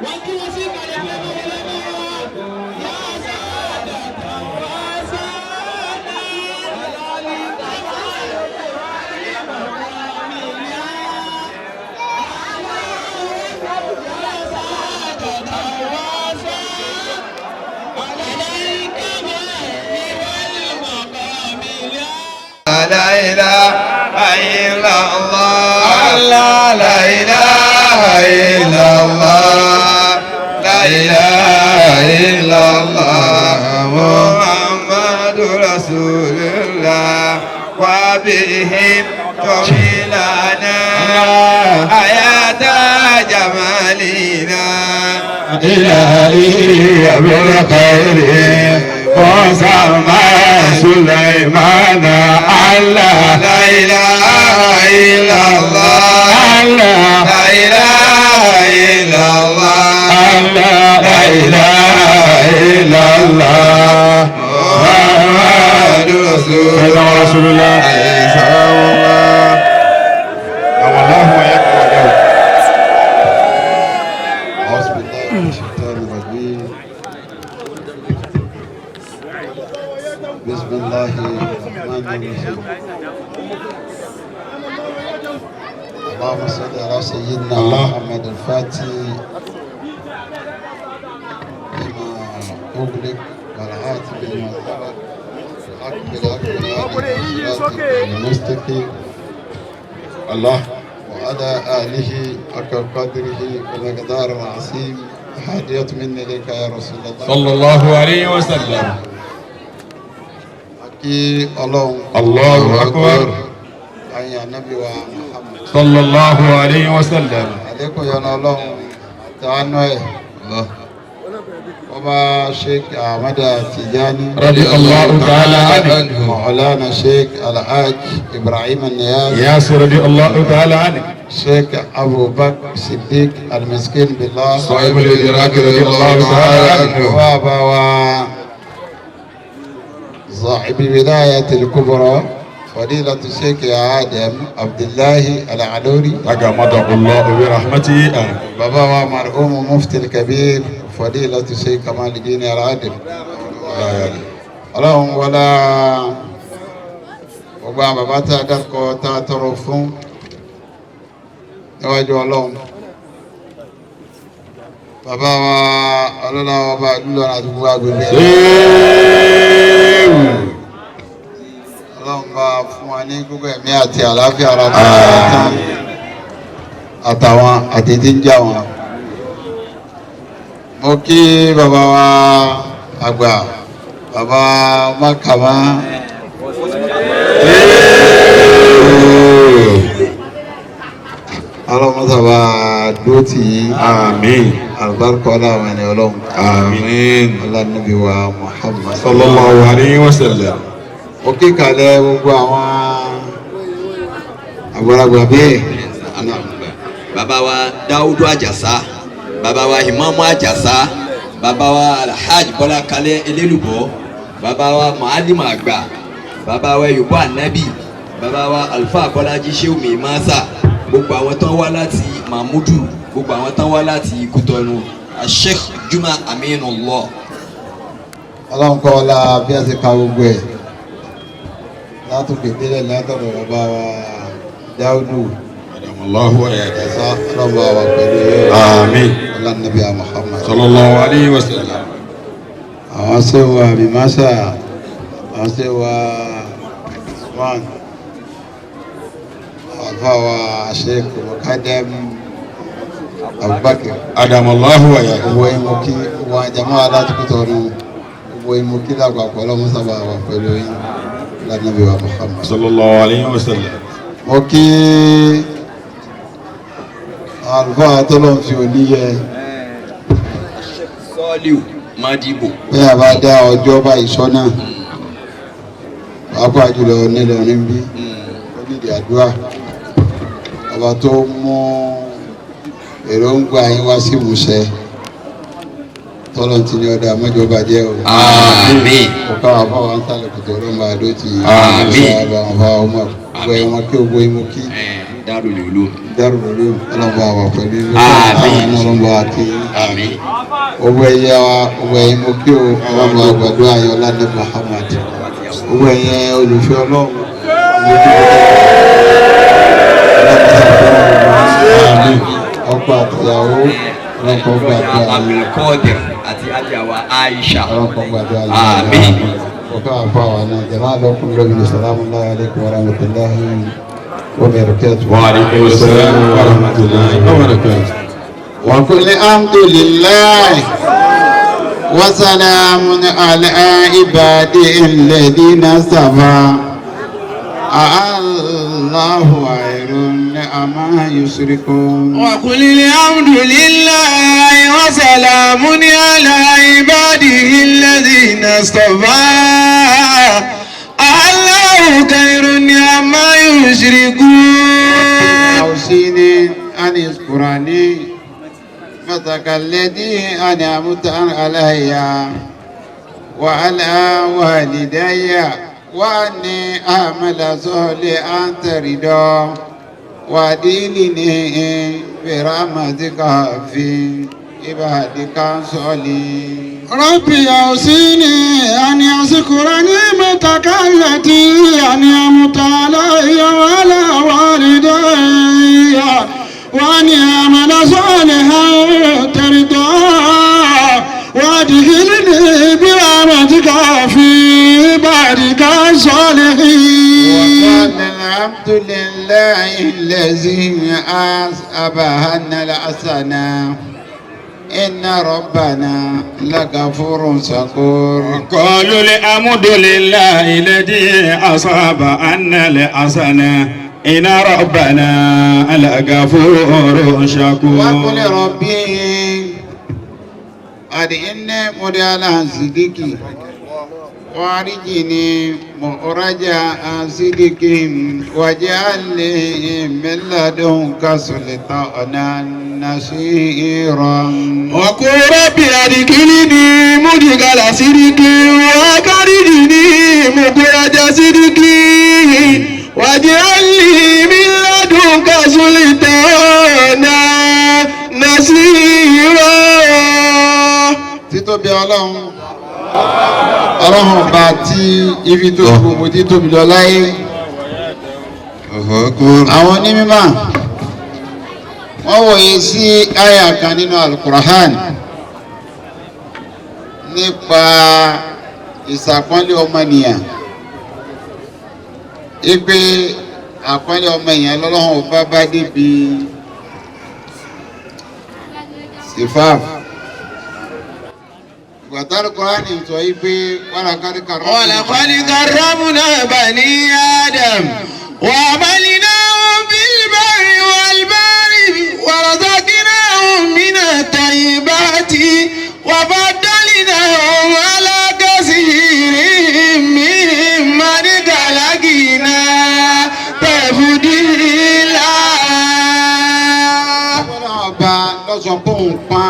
Wọ́n kí wọ́n sí ìkàlẹ̀ pé ọmọ wọlé mọ́ wọn. Yá sáadà wá sáadà. لا إله إلا الله لا إله إلا الله لا إله إلا الله محمد رسول الله وبهم تميلنا حياة جمالنا إلهي بالخير وسمى سليمان الله. لا إله إلا الله الله. لا إله إلا الله. الله لا إله إلا الله. محمد رسول رسول الله. الله. الله يكبر. أعوذ بالله من الشيطان الرجيم. بسم الله الرحمن الرحيم. اللهم صل على سيدنا محمد الفاتح لما أغلق والعاتب لما سبق الحق بالحق والهادي إلى صراطك المستقيم الله. وعلى آله حق قدره ومقدار العظيم. هدية مني لك يا رسول الله. صلى الله عليه وسلم. Kí Ọlọ́run. الله أكبر. Ayé Ànábì wa Muhammad. صلى الله عليه وسلم. Àlékún yọ́nú Ọlọ́run àtàánú ẹ̀. Ọba Sheikh Ahmad Tijani. رضي الله تعالى عنه. Maulana Sheikh Alhaj Ibrahim Niyaz. ياسر رضي الله تعالى عنه. Sheikh Abu Bakr Siddiq Al-Miskin Billah. صاحب الإدراك رضي الله تعالى عنه. وابا صاحب الولاية الكبرى فضيلة الشيخ آدم عبد الله العلوري. تغمده الله برحمته آمين. بابا مرحوم مفتي الكبير فضيلة الشيخ كمال الدين العادل. Ọlọ́run wọlá gbogbo àwọn bàbá tá a dárúkọ tá a tọrọ fún níwájú Ọlọ́run, bàbá wa ọlọ́lá ọba ìlú Ìlọrin àti gbogbo agbègbè rẹ̀. Ọlọ́run bá fún wa ní gbogbo ẹ̀mí àti àlàáfíà ara tó ń tán àtàwọn àti tí ń jà wọn. Mo kí bàbá wa àgbà, bàbá mákàmá, ọlọ́mọsàbà dúró tì yín. آمين. Àlùbáríkọ ọlọ́run ẹni Ọlọ́run. آمين. Ọlọ́nàbí wa Muhammad. صلى الله عليه وسلم. Ó kíkàlẹ̀ gbogbo àwọn àgbàlagbà bẹ́ẹ̀. Bàbá wa Dáúdú Àjàsá, bàbá wa Ìmáàmù Àjàsá, bàbá wa Alhaji Bọ́lá Kalẹ́ Elélùbọ́, bàbá wa Màálìmù Àgbà, bàbá wa Yorùbá Ànábì, bàbá wa Alfa Bọ́lájí Ṣéwù Mímásà, gbogbo àwọn tán wá láti Mahmudu, gbogbo àwọn tán wá láti Kútọ́nù, Sheikh Juma Aminullah. Ọlọ́run kọ́ ọlá bí a ti ka gbogbo ẹ̀ látòkè délẹ̀ látọ̀dọ̀ bàbá wa Dáúdù الله وإياك. Àjàsá, ọlọ́run bá wa pẹ̀lú yóò. آمين. Ọlọ́nàbí wa Muhammad. صلى الله عليه وسلم. Àwọn sẹ́wà Mímásà, àwọn sẹ́wà Usman, àfa wa Sheikh Mukadam Abubakar. أدام الله وإياك. Gbogbo ìmọ̀kí gbogbo àjàmọ́ alátùkútọ̀ ọ̀nù, gbogbo ìmọ̀kí lápapọ̀ ọlọ́run sábà wà pẹ̀lú yín lánàbí wa Muhammad. صلى الله عليه وسلم. Mo kí àlùfáà tọ́lọ́run fi òní yẹ. Sọ́ọ́líù Madibo. Bí a bá dá ọjọ́ báyìí sọ́nà, pàápàá jùlọ nílọrin bí ó nídìí àdúrà, ọba tó mú èròǹgbà yín wá sí ìmúṣẹ, tọ́lọ́run ti ní ọ̀dà mọ́jọba jẹ́ o. Àmín. Ọ̀ká wà fáwọn ń sálẹ̀ kòtò ọlọ́mọ àdó ti. Àmín. Àwọn fáwọn ọmọ gbogbo ẹ̀ wọn kí gbogbo ẹ̀ mú kí. Darul Ulum. Darul Ulum ọlọ́mọba wà pẹ̀lú yín. Àmín. Ọlọ́mọba àti Àmín. owó ẹ̀yẹ wa, owó ẹ̀yẹ mo kí o, ọlọ́mọba gbàdúrà ayọ̀ ládé Muhammad, owó ẹ̀yẹ olùfẹ́ ọlọ́run, ọkọ àtìyàwó, ọlọ́kọ̀ gbàdúrà yín. Abdulkadir àti ajawa Aisha. Ọlọ́kọ̀ gbàdúrà yín. Àmín. Ọkọ̀ àfọ àwọn náà jama lọ́kùnrin lóbi salamu alaykum wa rahmatulahi wa barakatuh. Wa alaikum assalam wa rahmatullahi wa barakatuh. وقل الحمد لله وسلام على عباده الذين اصطفى الله خير أما يشركون. وقل الحمد لله وسلام على عباده الذين اصطفى الله خير عما يشركون. أوصيني أن اذكرني نعمتك التي أنعمت علي وعلى والدي وأني أعمل صالحا ترضى وأدخلني برحمتك في عبادك الصالحين. ربي أوصيني أن أذكر نعمتك التي أنعمت علي وعلى والدي وأن أعمل صالحا ترضاه وأدخلني برحمتك في عبادك الصالحين. وقال الحمد لله الذي أصابنا الحسنة إن ربنا لغفور شكور. قالوا الحمد لله الذي أصاب أن الحسنة إن ربنا لغفور شكور. وقل ربي أدخلني مدخل صدق وأخرجني مخرج صدق واجعل لي من لدنك سلطانا نصيرا. وقل رب أدخلني مدخل صدق وأخرجني مخرج صدق واجعل لي من لدنك سلطانا نصيرا. Títóbi ọlọ́run, ọlọ́run ọba tí ibi tó gbogbo tí tóbi lọ láyé. Àwọn onímọ̀ wọ́n wòye sí àyà kan nínú alukur'an nípa ìsàpọ́nlé ọmọnìyàn, ipe àpọ́nlé ọmọnìyàn lọ́lọ́run ọba bá débi sífáàfù gbàtàrí kọ́ránì sọ yìí pé wàlàkàrí kàrọ́. ولقد كرمنا بني آدم وحملناهم في البر والبحر ورزقناهم من الطيبات وفضلناهم على كثير ممن خلقنا تفضيلا. Ọlọ́run ọba lọ́sọ̀ pé òun pa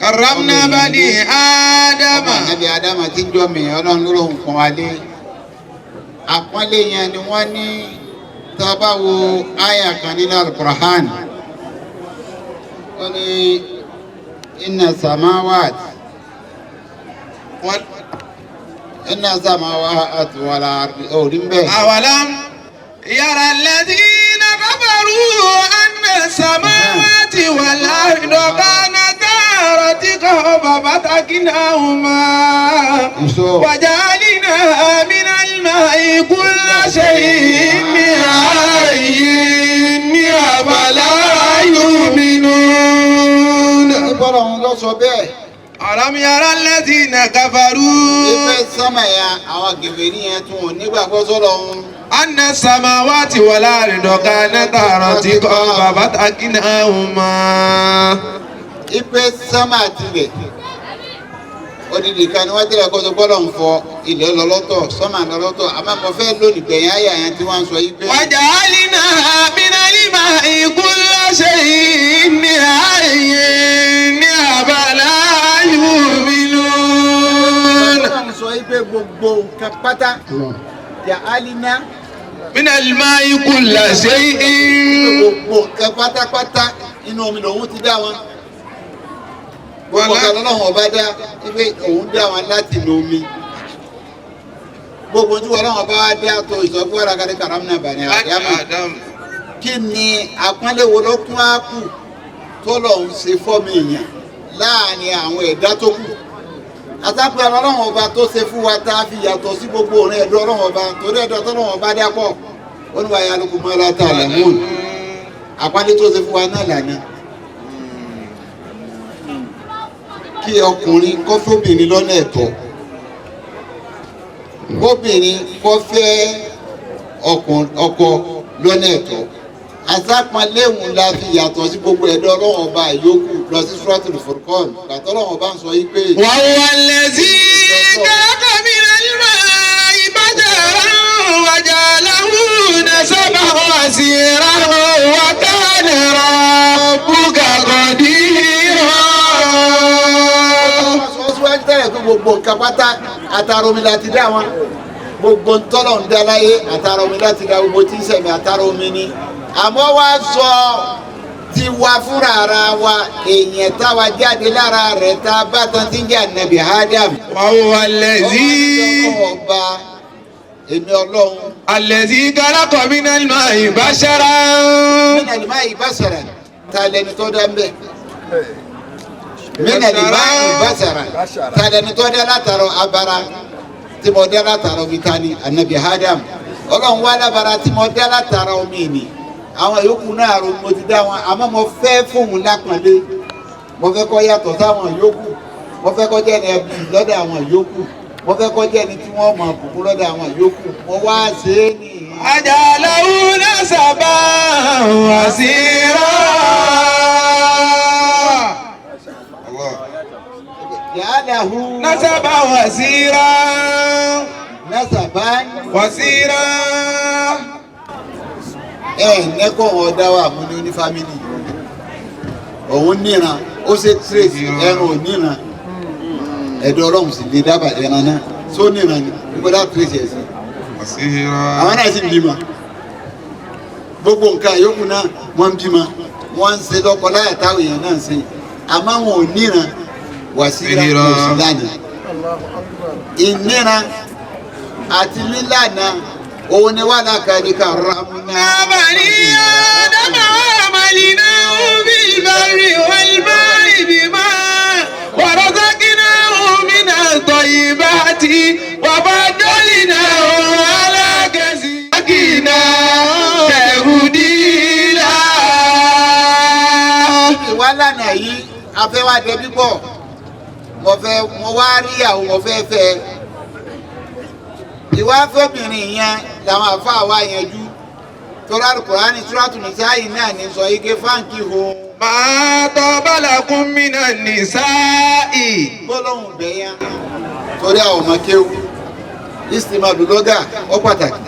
كرمنا بني آدم. ọmọ ànábì Ádámà tí ń jọ mi, ọlọ́run ló lóun pọ́n wa lé. Àpọ́nlé yẹn ni wọ́n ní tá a bá wo àyà kan nínú Al-Qur'an, ó ní inna samawat inna samawat wal ardi orí ń bẹ̀. أولم يرى الذين كفروا أن السماوات والأرض كانتا رتقا ففتقناهما Ìṣó. وجعلنا من الماء كل شيء حي أفلا يؤمنون. Ìbọ̀rọ̀ òun ló sọ bẹ́ẹ̀. ألم يرى الذين كفروا Ìfẹ́ sánmà yẹn àwọn gèbèrè yẹn tún ò nígbàgbọ́ sọ́lọ́ òun. أن السماوات والأرض كانتا رتقا ففتقناهما. Ipe sánmà tilẹ̀ odidi kan ni wọ́n tẹ̀lé kó tó gbọ́dọ̀ ń fọ ilẹ̀ lọ́lọ́tọ̀ sánmà lọ́lọ́tọ̀, àmọ́ mo fẹ́ lónìí gbẹ̀yìn àyà yẹn tí wọ́n ń sọ yí pé. وجعلنا من الماء كل شيء حي أفلا يؤمنون. Ọlọ́run sọ yí pé gbogbo nǹkan pátá ja'alna من الماء كل شيء. Gbogbo nǹkan pátápátá inú omi lòun ti dá wọn. Gbogbo nǹkan lọ́lọ́run ọba dá wípé òun dá wọn láti inú omi. Gbogbo tí ọlọ́run ọba wá dá tó ìsọfún alákàdé karamna bani Ádámù. Adam. Kí ni àpọ́nlé wo ló kún á kù tó lọ́hún ṣe fọ́mi èèyàn láàrin àwọn ẹ̀dá tó kù? Àtàpẹ́ ọlọ́run ọba tó ṣe fún wa tá a fi yàtọ̀ sí gbogbo òun ẹ̀dọ́ ọlọ́run ọba, torí ẹ̀dọ́ tọ́lọ́run ọba dá pọ̀. Ó ní wàá yálùkù mọ́ látà lẹ́mọ́ọ̀nù. Àpọ́nlé tó ṣe fún wa náà lànà. Kí ọkùnrin kó fóbìnrin lọ́nà ẹ̀tọ́, kóbìnrin kó fẹ́ ọkọ lọ́nà ẹ̀tọ́. Àsápọnléhùn la fi yàtọ̀ sí gbogbo ẹ̀dọ́ ọlọ́run ọba yòókù lọ sí Suratul Furqan gbàtọ́ ọlọ́run ọba ń sọ yí pé. وهو الذي خلق من الماء بشرا وجعله نسبا وسيرا وكان ربك قديرا. Wọ́n sọ síwájú tẹ́lẹ̀ pé gbogbo nǹkan pátá àtàrà omi la ti dá wọn. Gbogbo ntọ́lọ̀ ń dá láyé àtàrà omi láti dá gbogbo tí ń sẹ̀mí àtàrà omi ni. Àmọ́ wá sọ tiwa fúnra ara wa, èèyàn táwa jáde lára rẹ̀ tá a bá tán tí ń jẹ́ ànábì Ádámù. وهو الذي Ọba èmi ọlọ́run. الذي خلق من الماء بشرا. Mínà lè má yìí bá sọ̀rọ̀ ta lẹni tó dá ń bẹ̀. Mínà lè má yìí bá sọ̀rọ̀ ta lẹni tó dá látàrọ abara tí mo dá látàrọ omi ta ni ànábì Ádámù. Ọlọ́run wá lábara tí mo dá látàrọ omi ni. Àwọn yòókù náà ro mo ti dá wọn, àmọ́ mo fẹ́ fóun lápọ̀nlé. Mo fẹ́ kó yàtọ̀ sáwọn yòókù. Mo fẹ́ kó jẹ́ ẹni ẹbí lọ́dọ̀ àwọn yòókù. Mo fẹ́ kó jẹ́ ẹni tí wọ́n mọ̀ kúkú lọ́dọ̀ àwọn yòókù. Mo wá ṣe é nìyí. وجعله نسبا وسيرا. Yàrá نسبا وسيرا. Nasaban. وسيرا. Ẹ nẹ́kọ̀ wọn dá wà mú ní oní fámìlì. Òun níran, ó ṣe trace ẹran ò níran. Ẹ̀dọ̀ ọlọ́run sì lè dábàá ẹran náà. Só níran ni, níbo dá trace ẹ̀ sí. Àwọn náà sì ń bímọ. Gbogbo nǹkan yòókù náà wọ́n ń bímọ. Wọ́n ń ṣe lọ́kọ láyà táwọn èèyàn náà ń ṣe. Àmọ́ àwọn ò níran, wàsíra kò sí lánàá. Ìníran àti lílànà òun ni wà lákàrí karamna. بني آدم وحملناهم في البر والبحر بما ورزقناهم من الطيبات وفضلناهم على كثير تفضيلا. Ìwà lánàá yìí afẹ́wádẹ bíbọ̀, mo fẹ́ mo wá rí àwọn mo fẹ́ fẹ́ ìwà fẹ́bìnrin yẹn làwọn àfáà wa yanjú tọ́lá Kùránì Súrátù Nìsáyì náà ní sọ ike fáǹkì ho. ما طاب لكم من النساء. Gbólóhùn bẹ̀yẹn torí àwọn ọmọ kéwù ìsìnmọ̀ lọ́gà ó pàtàkì.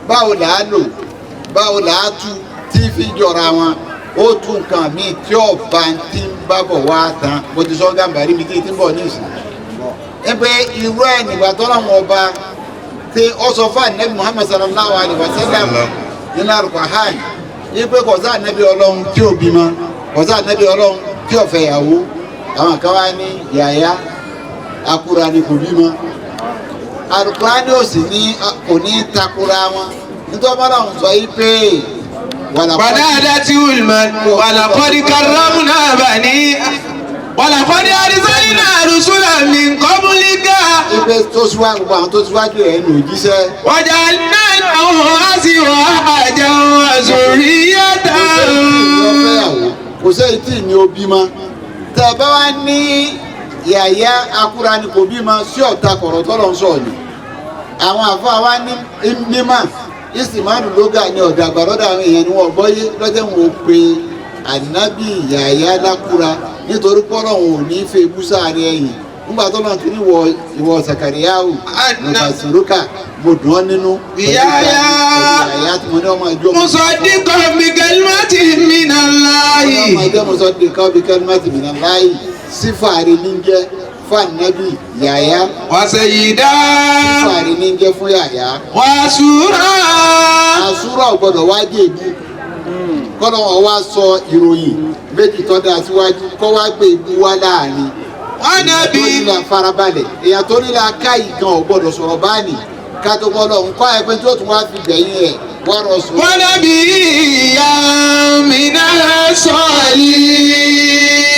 Báwo là á lò, báwo là á tú tí fi jọra wọn, ó tún nǹkan míì tí ọba ti ń bá bọ̀ wá tán. Mo ti sọ Gàmbàrí mi tí ń bọ̀ ní ìsìn. Ẹ pé irú ẹ̀ nígbà tọ́lá wọn ọba tí ó sọ fún ànábì Muhammad sallallahu alayhi wa sallam nínú Al-Qur'an yìí pé kò sá ànábì ọlọ́run tí ò bímọ, kò sá ànábì ọlọ́run tí ò fẹ́yàwó. Àwọn kan wá ní yàyà akura ni kò bímọ. Al-Qur'an ò sì ní kò ní takura wọn nítorí wọn làwọn sọ yìí pé ونادته المن ولقد كرمنا بني ولقد أرسلنا رسلا من قبلك ipe tó síwájú gbogbo àwọn tó síwájú ẹ̀ nù jíṣẹ́. وجعلنا لهم أزواجا وذرية. Kò sẹ́yìn tí ní o bímọ. Tẹ̀ bá wá ní yàyà akúra ni kò bímọ sí ọ̀tá kọ̀rọ̀ tọ́lọ̀ ń sọ̀ ni. Àwọn àfáà wa ní mímà ìsìnmáàlú lóga ni ọ̀dà àgbàlọ́dà àwọn èèyàn ni wọ́n gbọ́yé lọ́jọ́ wọn ò pe ànábì yàyà lákúra nítorí pọ́lọ̀ wọn ò ní fẹ́ búsà rẹ̀ ẹ̀yìn. Nígbà tó lọ́n ti ní ìwọ Sàkàríyáhù nùbàṣírúkà mo dùn ọ́ nínú pẹ̀lú Yàyà. yàyà tí mo ní ọmọ ìjọ مصدقا بكلمة من الله. ọmọ ẹgbẹ́ mùsọ̀dé kan bí kẹ́límẹ́tì mìíràn láàyè sífàárì ní jẹ́ fànàbì yàyà وسيدا sífàárì ní jẹ́ fún yàyà وسورا. Àsúrà ò gbọ́dọ̀ wá jẹ́ èbú. Kọ́nà wọn wá sọ ìròyìn méjì tó dáa síwájú kọ́ wá gbé èbú wá láàrin. Wanabi. Tó nílà farabalẹ̀ èèyàn tó nílà káyì gan ò gbọ́dọ̀ sọ̀rọ̀ báàní kátó gbọ́dọ̀ nǹkan ẹgbẹ́ tó tún wá fi gbẹ̀yìn ẹ̀ wá rọ̀ sùn. Wanabi mina sọ̀lì.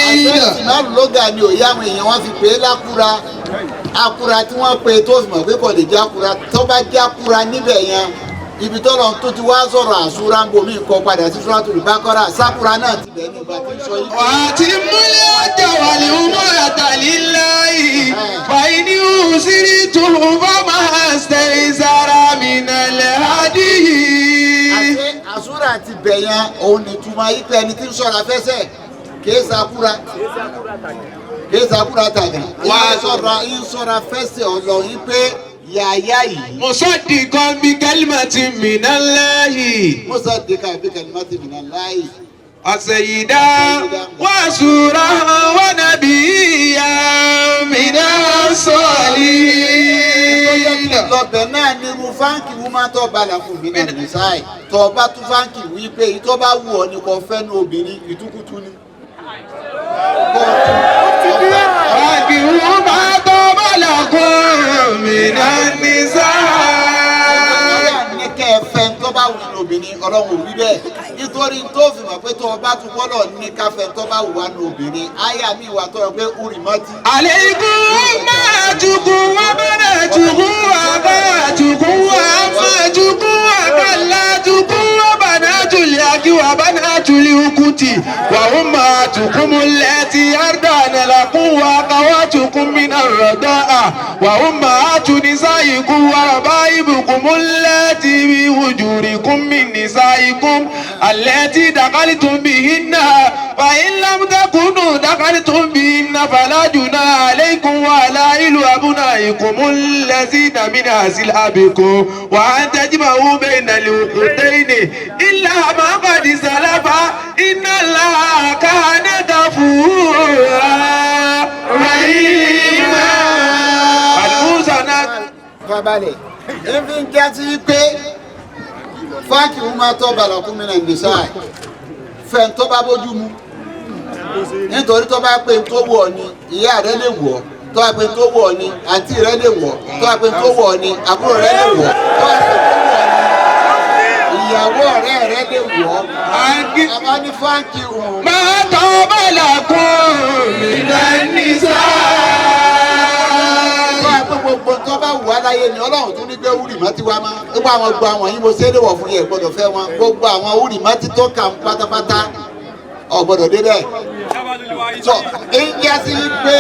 Àṣẹ lóga ni òye àwọn èèyàn wọn fi pè é lákúra akúra tí wọ́n pe tó fi mọ̀ pé kò lè jákúra tó bá jákúra níbẹ̀ yẹn ibi tọ́lọ̀ tó ti wá sọ̀rọ̀ àṣúra ń bomi nǹkan padà sí Suratul Baqara sákúra náà ti bẹ̀ nígbà tí ń sọ yìí. وأتموا الحج والعمرة لله فإن أحصرتم فما استيسر من الهدي. Àṣẹ àṣúra ti bẹ̀ yẹn òun ni túmọ̀ yìí pé ẹni tí ń sọ̀rọ̀ afẹ́sẹ̀ kìí sakúra kìí sakúra tàgà wà á sọ̀rọ̀ ń sọ̀rọ̀ afẹ́sẹ̀ ọ̀lọ́ yìí pé yàyà yìí. مصدقا بكلمة من الله مصدقا بكلمة من الله وسيدا وسورا ونبيا من الصالحين. Lọ́bẹ̀ náà ní irú fáǹkì wú máa tọ́ balà fún mi náà ní sáì tọ́ bá tún fáǹkì wí pé èyí tó bá wù ọ́ ni kò fẹ́ nu obìnrin ìtúkùtù ni. فانكحوا ما طاب لكم من النساء. Ní kẹ́ ẹ fẹ́ tó bá wù ní obìnrin ọlọ́run ò wí bẹ́ẹ̀ nítorí tó fi mọ̀ pé tó o bá tún gbọ́dọ̀ ní ká fẹ́ tó bá wù wá ní obìnrin àyà mi wà tó yọ pé uri mọ́tì. عليكم أمهاتكم وبناتكم وأخواتكم وعماتكم وخالاتكم وبنات الأخ وبنات الأخت وأمهاتكم اللاتي أرضعن لكم وأخواتكم من الرضاعة وأمهات نسائكم وربائبكم اللاتي في وجوركم من نسائكم اللاتي دخلتم بهن فإن لم تكونوا دخلتم بهن فلا جناح عليكم وحلائل أبنائكم الذين من أصلابكم وأن تجمعوا بين الأختين إلا ما قد سلف إن الله كان غفورا رحيما. المحصنات Fabalẹ̀ ebi ń jẹ́ sí pé fáàkì ń máa tọ́ balà fún mi náà ní sáà fẹ́ tó bá bójú mu nítorí tó bá pé tó wù ọ́ ni ìyá rẹ lè wù ọ́ tó bá pé tó wù ọ́ ni àǹtí rẹ lè wù ọ́ tó bá pé tó wù ọ́ ni àbúrò rẹ lè wù ọ́ tó bá pé tó wù ọ́ ni ìyàwó ọ̀rẹ́ rẹ lè wù ọ́ àbá ní fáàkì òun. ما طاب لكم من النساء. Tó bá pé gbogbo tó bá wù á láyé ni ọlọ́run tún ní gbé wúrì mọ́ tiwa mọ́ gbogbo àwọn gbogbo àwọn yìí mo ṣe é léwọ̀ fún yẹn gbọ́dọ̀ fẹ́ wọn gbogbo àwọn wúrì mọ́ ti tó kà ń pátápátá ò gbọ́dọ̀ débẹ̀. Sọ ń jẹ́ sí pé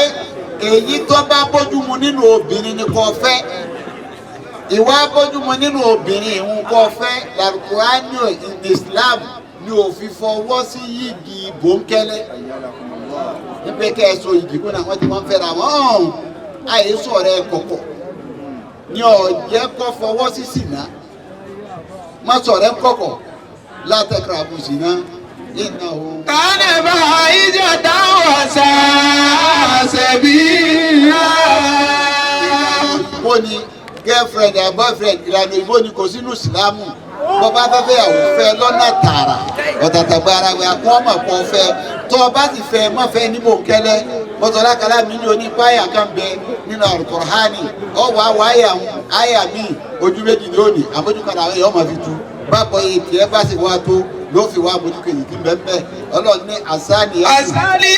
èyí tó bá bójúmu nínú obìnrin ni kò fẹ́ ìwà bójúmu nínú obìnrin ìhun kò fẹ́ làlùkùránì Islam ni òfin fọwọ́ sí yígi bòńkẹ́lẹ́ nípa kẹ́ ẹ so igi kó náà wọ́n ti wọ́n fẹ́ra wọ́n ọ̀hún àìsàn rẹ̀ kọ̀kọ̀ ní ọ̀jẹ́ kọ́ fọwọ́ sí sìnà má sọ̀rẹ́ kọ̀kọ̀ látẹ̀kọ̀rọ̀ àbùsì náà iná o. كان فاحشة وساء سبيلا. Ìbò ni girlfriend and boyfriend ìlànà ìbò ni kò sínú ìsìlámù bọ́bá fẹ́fẹ́ yàwó fẹ́ lọ́nà tààrà ọ̀tàtàgbà ara wẹ̀ kó ọmọ kan fẹ́ tó o bá sì fẹ́ mọ́ fẹ́ ní bòńkẹ́lẹ́ mọ́tòlá kàlá mi ní onípáyà kan bẹ nínú àlùkùránì ọwọ́ àwọ̀ àyà ń àyà mi ojú méjì lónìí àmójúkọ̀nà àwọn èèyàn máa fi tu bábọ̀ yìí tiẹ̀ bá sì wá tó ló fi wá mójúkọ̀ èyí tí ń bẹ́ẹ̀ bẹ́ẹ̀ ọlọ́run ní àsáni الزانية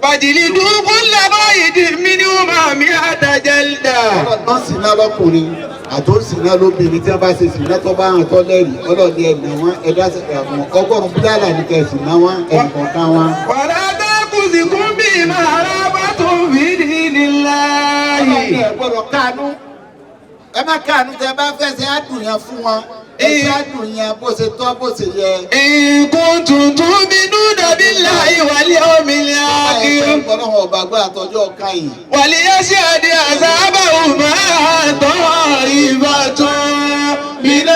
فاجلدوا كل واحد منهما مئة جلدة. Ọlọ́run náà sì ná lọ́kùnrin àti ó sì ná lóbìnrin tí wọ́n bá ṣe sì ná tó bá hàn tó lẹ́rìí ọlọ́run ní ẹ̀nà wọn ẹ̀dá àwọn 100 búdàlà ní kẹ̀sì ná wọn ẹnìkọ̀ọ̀kan wọn. ولا تأخذكم بما رأفتم في دين الله. Ọlọ́run ní ẹ gbọ́dọ̀ káànú ẹ má káànú tẹ bá fẹ́ ṣe àdùn yẹn fún wọn ẹ ṣe àdùn yẹn bó ṣe tọ́ bó ṣe yẹ. إن كنتم تؤمنون بالله واليوم الآخر Ọlọ́run ọba gbọ́ àtọ́jọ́ ọ̀ka yìí. وليشهد عذابهما طائفة من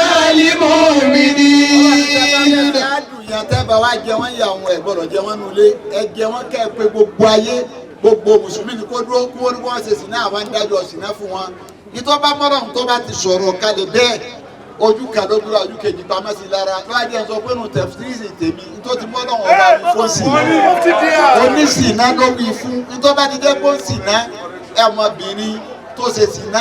المؤمنين. Àdùn yẹn tẹ́ bá wá jẹ wọ́n yà wọ́n ẹ̀ gbọ́dọ̀ jẹ wọ́n nulẹ̀ ẹ jẹ wọ́n kẹ́ ẹ pé gbogbo ayé gbogbo mùsùlùmí ni kó dúró kí wọ́n ní wọ́n ṣe sìnà àwọn adájọ́ sìnà fún wọn. Ìtọ́ bá mọ́rọ̀ tó bá ti sọ̀rọ̀ kalẹ̀ bẹ́ẹ̀ Ojú kan ló gbúra ojú kejì pamọ́ sí lára. Lọ́wọ́ jẹ́ sọ pé nù tẹ̀fírísì tèmi tó ti mọ́ lọ́wọ́ ọba mi fún sí i. Onísìnà ló wí fún. Nítorí bá ti jẹ́ kó sìnà, ọmọbìnrin tó ṣe sìnà,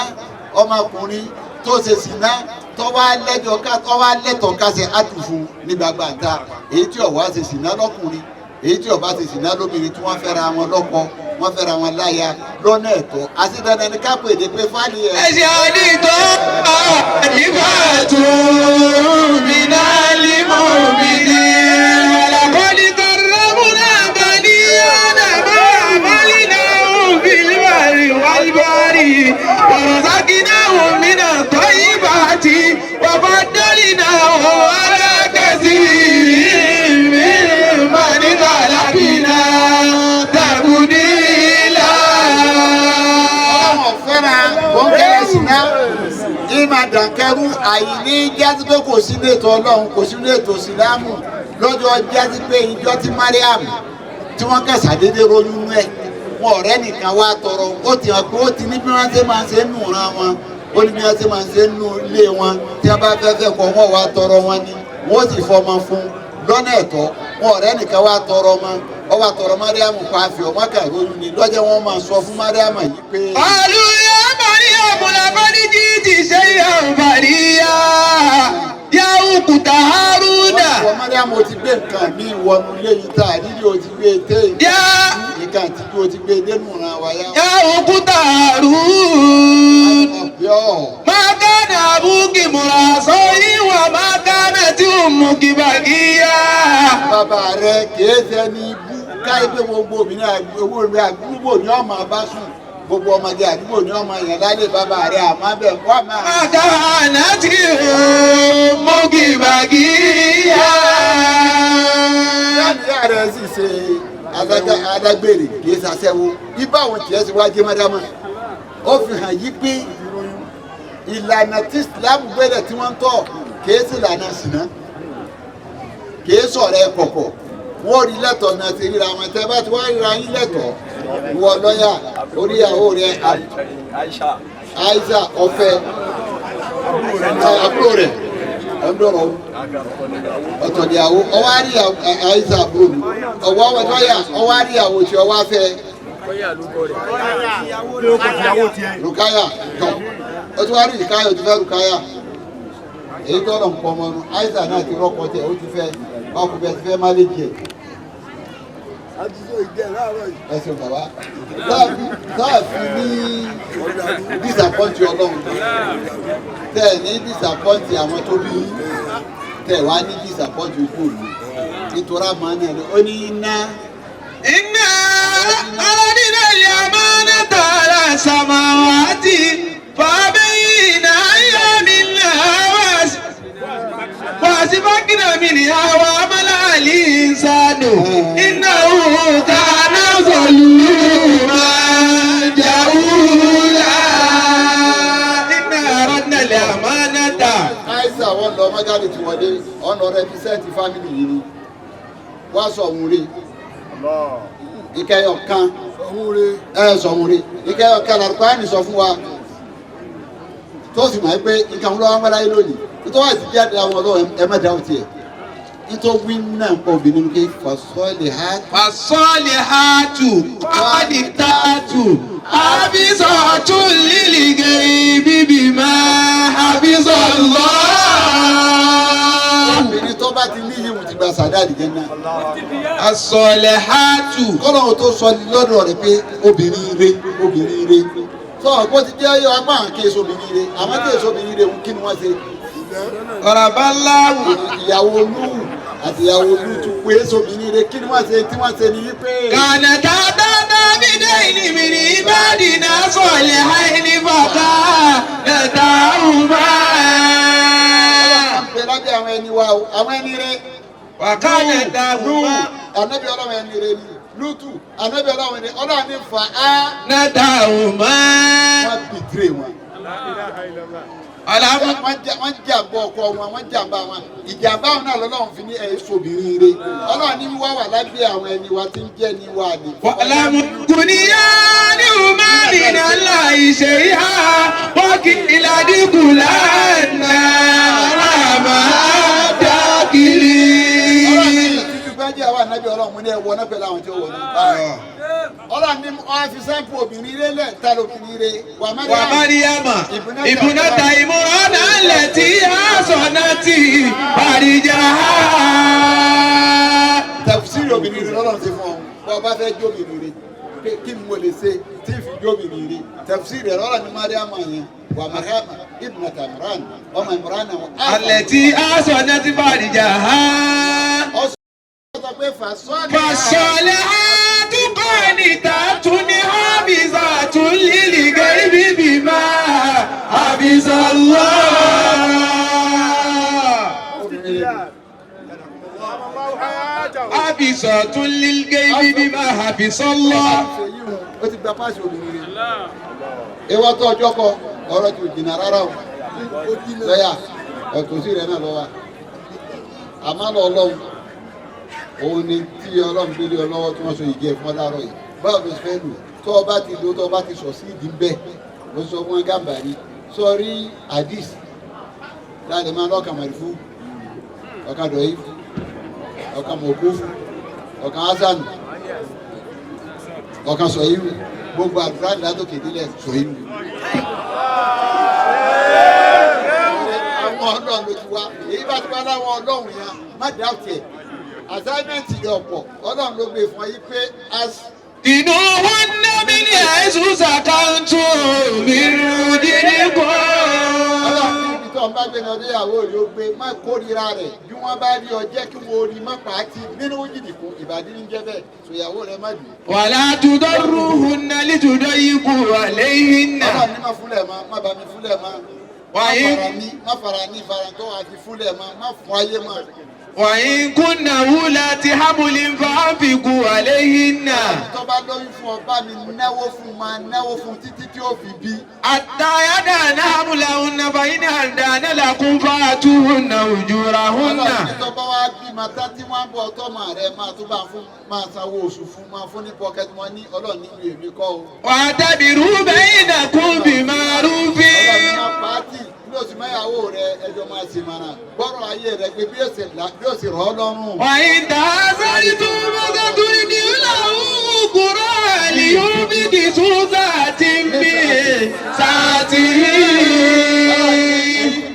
ọmọkùnrin tó ṣe sìnà, tó wá lẹ́jọ́ ká tó wá lẹ́tọ̀ọ́ ká ṣe àtúfún ní gbangba ta. Èyí tí ó wá ṣe sìnà lọ́kùnrin, èyí tí ó bá ṣe sìnà lóbìnrin tí wọ́n fẹ́ra wọn lọ́kọ, wọ́n fẹ́ra wọn láya lọ́nà ẹ̀tọ́. Àti dandan ni ká pè é pé fáàlì ẹ̀. Ẹ̀ṣẹ̀ àdìtọ́ àdìbàtú mìnàlímù mìnì. Àlàkọ́ni kọ̀rọ̀mùnà bani àdàbà àmàlìnà fìlíbàrì wàlúbàrì. Wàrọ̀sákìnà òmìnà tọ́yìnbàtì wàfàdọ́lìnà alákẹ́sì mímánìkà lábìnà tàbùdílà. Ọlọ́run fẹ́ràn bọ́ńkẹ́lẹ́ sìnà ìmà dànkẹ́rú àìní jásí pé kò sí ní ètò Ọlọ́run, kò sí ní ètò Ìsìlámù lọ́jọ́ jásí pé ìjọ tí Mariam tí wọ́n kẹsà déédéé ronú nú ẹ̀ wọn ọ̀rẹ́ nìkan wá tọrọ ó ti hàn pé ó ti ní bí wọ́n ṣe máa ṣe ń nù ran wọn, ó ní bí wọ́n ṣe máa ṣe ń nù ilé wọn tí wọ́n bá fẹ́ fẹ́ kọ́ wọ́n wá tọrọ wọn ni wọ́n sì fọmọ fún lọ́nà ẹ̀tọ́. Wọn ọ̀rẹ́ nìkan wá tọrọ mọ́ ọ wá tọrọ Mariam kó àfi ọmọ kan ronú ni lọ́jọ́ wọn máa sọ fún Mariam yìí pé. قالوا يا مريم لقد جئت شيئا فريا يا أخت هارون. Wọ́n Mariam o ti gbé nǹkan mi wọnú ilé yìí tá àrírí o ti gbé té يا nǹkan àtijú o ti gbé dénú ran wa yá. يا أخت هارون. Ọ̀bíọ́. ما كان أبوك امرأ سوء وما كانت أمك بغيا. Bàbá rẹ kìí ṣe ní ibú káyé pé gbogbo obìnrin owó rẹ àdúgbò ní ọmọ bá sùn, gbogbo ọmọdé àdúgbò ní ọmọ yẹn lálẹ́ bàbá rẹ àmọ́ bẹ́ẹ̀ wọ́n máa. ما كانت أمك بغيا. Ìyá rẹ sì ṣe adágbére kìí ṣàṣẹ́wó ibà àwọn tiẹ̀ ti wá jẹ́ mọ́dámọ́. Ó fi hàn yí pé ìlànà tí Islam gbélé tí wọ́n ń tọ̀ kìí sì lànà sìnà, kìí sọ̀rọ̀ ẹ kọ̀kọ̀. Wọ́n rí lẹ́tọ̀ọ́ náà ti ríra wọn. Tẹ́ bá ti wá ríra yín lẹ́tọ̀ọ́, ìwọ lọ́yà oríyàwó rẹ Aisha ọ̀fẹ́ àbúrò rẹ̀ ọ̀dọ́rọ̀ ọ̀tọ̀dìyàwó ọwọ́ àrí Aisha àbúrò mi ọwọ́ lọ́yà ọwọ́ àríyàwó tí ọwọ́ afẹ́ Rukaya tọ̀ ó ti wá rí Rukaya, ó ti fẹ́ Rukaya èyí tó lọ nǹkan ọmọ ọdún. Aisha náà ti rọ́pò tẹ̀, ó ti fẹ́ ọkùnrin ti fẹ́ má lè jẹ. Ẹ ṣeun bàbá táàfin ní disappoint Ọlọ́run, tẹ ní disappoint àwọn tó bí yín, tẹ wá ní disappoint ojú òní nítorí àmọ́ náà ni ó ní iná. إنا أردنا الأمانة على السماوات فأبين أن يحملنها وأشفقن منها وحملها الإنسان إنه كان ظلوما جهولا. إنا أردنا الأمانة. Aisha wọn lọ mọ́gàdì tí wọ́n dé ọ̀nà rẹpísẹ́ǹtì fámìlì yìí ni wọ́n sọ òun rí ìkẹyọ̀ kan ẹ sọ òun rí ìkẹyọ̀ kan làrúkọ àyìn sọ fún wa tó sì mọ̀ pé nǹkan lọ́wọ́ wọn láyé lónìí nítorí wọ́n ti jáde àwọn ọlọ́run ẹ má dáhùn tiẹ̀ nítorí wí náà ń pọ̀ obìnrin pé fasọ́ọ̀lì ha. فالصالحات قانتات حافظات للغيب بما حفظ الله. Obìnrin tó bá ti ní yìí ti gba sàdáàdì jẹ́ náà. الصالحات. Kọ́lọ́hún tó sọ lọ́dọ̀ rẹ̀ pé obìnrin re obìnrin re sọ bó ti jẹ́ yọ apá àwọn kéésì obìnrin re, àwọn kéésì obìnrin re kí ni wọ́n ṣe. ضرب الله. Ìyàwó Lúù àti ìyàwó Lútù pé obìnrin re kí ni wọ́n ṣe tí wọ́n ṣe ni wípé. كانتا تحت عبدين من عبادنا صالحين فخانتاهما. Bẹ lábẹ́ àwọn ẹni wa o, àwọn ẹni rẹ. وخانتاهما. Ànábì Ọlọ́run ẹni rẹ ni Lútù, ànábì Ọlọ́run ẹni Ọlọ́run ní fa á. نتاهما. Wọ́n bìtìrè wọn. Wọ́n jàǹbá ọkọ wọn, wọ́n jàǹbá wọn. Ìjàmbá wọn náà lọ́lọ́run fi ní ẹ̀ sobìnrin re. Ọlọ́run ní wá wà lábẹ́ àwọn ẹni wa tí ń jẹ́ ní wa ni. ولم يغنيانهما من الله شيئا وقيل ادخلا النار مع الداخلين. Títí bá jẹ́ àwọn ànábì Ọlọ́run mú ní ẹ wọ náà pẹ̀lú àwọn tí ó wọ̀ náà. Ọlọ́run ní wọ́n fi sáǹpù obìnrin rẹ̀ lẹ̀ ta lóbìnrin rẹ̀ wà má dá. ومريم ابنة عمران التي أحصنت فرجها. Tafsiri obìnrin rẹ̀ lọ́lọ́run ti fún ọ. Bọ́ ọ bá fẹ́ jó obìnrin rẹ̀ pé kí ni mo lè ṣe tí n fi jó obìnrin rẹ̀. Tafsiri rẹ̀ lọ́lọ́run ní Mariam yẹn wà Mariam ibnata Imran ọmọ Imran náà. التي أحصنت فرجها. Ó sọ pé fàṣọ́ọ̀lì. فالصالحات قانتات حافظات للغيب بما حفظ الله. Obìnrin rẹ̀. حافظات للغيب بما حفظ الله. Ṣe yí wọn, ó ti gba páàsì obìnrin rẹ̀. Ìwọ tó ọjọ́ kọ ọ̀rọ̀ tí ò jìnnà rárá o. Lọ́yà ọ̀tòsí rẹ̀ náà lọ́wọ́. Àmọ́ lọ ọlọ́run òun ni tí ọlọ́run gbélé ọ lọ́wọ́ tí wọ́n so ìjẹ́ fún ọ láàárọ̀ yìí. Báwo ló ṣe fẹ́ lò? Tó o bá ti lò tó o bá ti sọ sí ìdí bẹ́ẹ̀ mo sọ fún Gàmbàrí sọrí hadith láti máa lọ́kàn mọ̀lẹ́fù ọ̀kan dọ̀yìí ọ̀kan mọ̀kúfù ọ̀kan hasan ọ̀kan sọ̀yìí gbogbo àdúrà látòkè délẹ̀ sọ̀yìí. Àwọn ọlọ́run ló ti wá èyí bá ti wá láwọn ọlọ́run yẹn má dá tiẹ̀ assignment rẹ̀ ọ̀pọ̀ ọlọ́run ló gbé fún ọ yí pé as إنهن من حيث سكنتم من وجدكم. Ọlọ́run ní ibi tó ń bá gbé ní ọdún ìyàwó rẹ̀ ó gbé má kórìíra rẹ̀ bí wọ́n bá rí ọ jẹ́ kí wọ́n rí má pàátì nínú jìdìkú ìbàdí ní jẹ́ bẹ́ẹ̀ sòyàwó rẹ̀ má dùn. ولا تضروهن لتضيقوا عليهن. Ọlọ́run ní má fúnlẹ̀ mọ́, má bá mi fúnlẹ̀ mọ́, má Wàyí. fara ní má fara ní fara tó wà fi fúnlẹ̀ mọ́, má fún ayé mọ́. وإن كن أولات حمل فأنفقوا عليهن Tó bá lóyún fún ọ bá mi náwó fún máa náwó fún títí tí ó fi bí. حتى يدعن حملهن فإن أرضعن لكم فآتوهن أجورهن. Ọlọ́run ní tó bá wá bímọ tá tí wọ́n ń bọ̀ tọ́mọ rẹ̀ máa tó bá fún máa sanwó oṣù fún máa fún ní pocket money Ọlọ́run ní ìlú èmi kọ́ o. واعتبروا بينكم بمعروف. Ọlọ́run máa pàátì bí o sì máyàwó rẹ ẹjọ́ máa sì mara gbọ́rọ̀ ayé rẹ pé bí o sì là bí o sì rọ̀ ọ́ lọ́rùn. وإن تعاسرتم فسترضع له أخرى لينفق ذو سعة من سعته.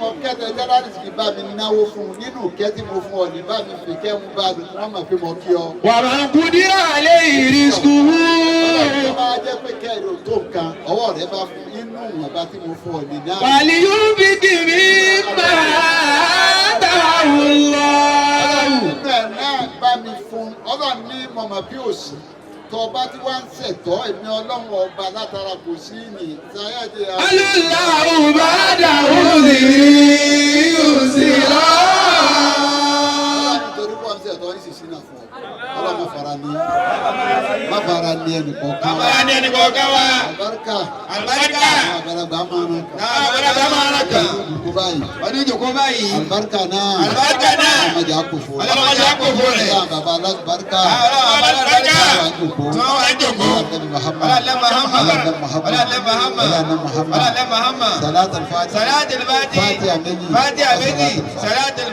Mo kẹ́tẹ̀ jẹ́nálìsì kì bá mi náwó fún un nínú ìkẹ́ tí mo fún ọ ní bá mi fi kẹ́ ń bá mi wọ́n mọ̀ pé mo kí ọ. ومن قدر عليه رزقه. Ọlọ́run tó bá jẹ́ pé kẹ́rì ò tó nǹkan ọwọ́ rẹ bá fún inú ìwọ̀nba tí mo fún ọ ní náà. فلينفق مما آتاه الله. Nínú ẹ̀ náà bá mi fún Ọlọ́run ní mọ̀mọ́ bí òsì tó bá tí wọ́n ń ṣẹ̀tọ́ èmi Ọlọ́run ọba látara kò sí ní sáyẹ́dì الله بعد عذره يسرا. Ọlọ́run nítorí pọ̀ ń ṣẹ̀tọ́ ní sísí náà fún ọ. Ọlọ́run má fara ní má fara ní ẹnì kọ̀ọ̀kan wa. Bàbá ní ẹnì kọ̀ọ̀kan wa. Àlùbáríkà. Àlùbáríkà. Àwọn àgbàlagbà máa ń ràn kàn. Àwọn àgbàlagbà máa ń ràn kàn. Ìdókòó báyìí. Ọdún ìjòkó báyìí. Àlùbáríkà náà. Àlùbáríkà náà. Ọlọ́mọdé àkófò rẹ̀. Ọlọ́mọdé àkófò rẹ̀. Ọlọ́mọdé bàbá alábàríkà. Àwọn alábàríkà. Tí Tí wọ́n wà ń jòkó. Ọlọ́dẹ Muhammad. Ọlọ́dẹ Muhammad. Ọlọ́dẹ Muhammad. Ọlọ́dẹ Muhammad. Ọlọ́dẹ Muhammad. Ọlọ́dẹ Muhammad. Salat al-Fatiha. Salatul Fati. Fatiha méjì. Fatiha méjì. Salatul